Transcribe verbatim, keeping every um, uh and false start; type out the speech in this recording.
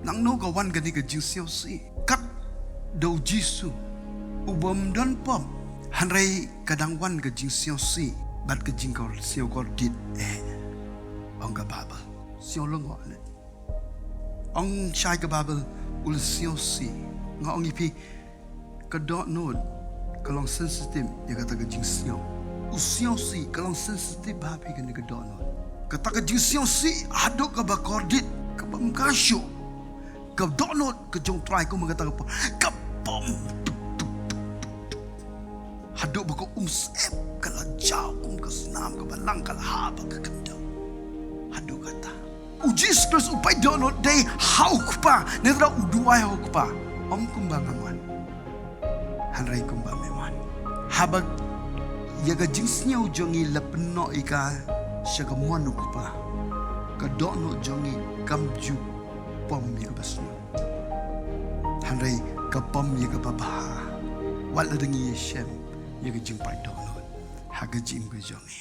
Nangno ka wan kane ka jingsngewsih? Kat da u Jisu, u bym don pop, hynrei ka dang wan ka jingsngewsih bad ka jingkor, sngewkordit, eh, ong ka Baibl. Sngew lyngngoh ne? Ong shai ka Baibl, u la sngewsih. Nga ong ïa phi, ka dohnud ka long sensitive ïa kata ka jingsngew. U sngewsih ka long sensitive bha phi kane ka dohnud. Kata ka jingsngewsih haduh kaba kordit, kaba ym kah shuh. Ka dohnud ka jong u Trai kumba kata ka pom. Ka pom. Tuk, tuk, tuk, tuk, tuk. Haduh ba ka umsyep ka la jaw kum ka snam kaba lang, ka la hap ha ka khyndew. Haduh kata. U Jisu Khrist u peit dohnud dei ha u Kpa, ne tang u duwai ha u Kpa. Ym kumba nga mon, hynrei kumba me mon. Haba ïa ka jingsngew jong ngi la pynnoh ïa ka sha ka mon u Kpa, ka dohnud jong ngi kam ju pom ïa kaba sniew, hynrei ka pom ïa kaba bha. Wat la dang ïashem ïa ka jingpait dohnud ha ka jingim ka jong ngi.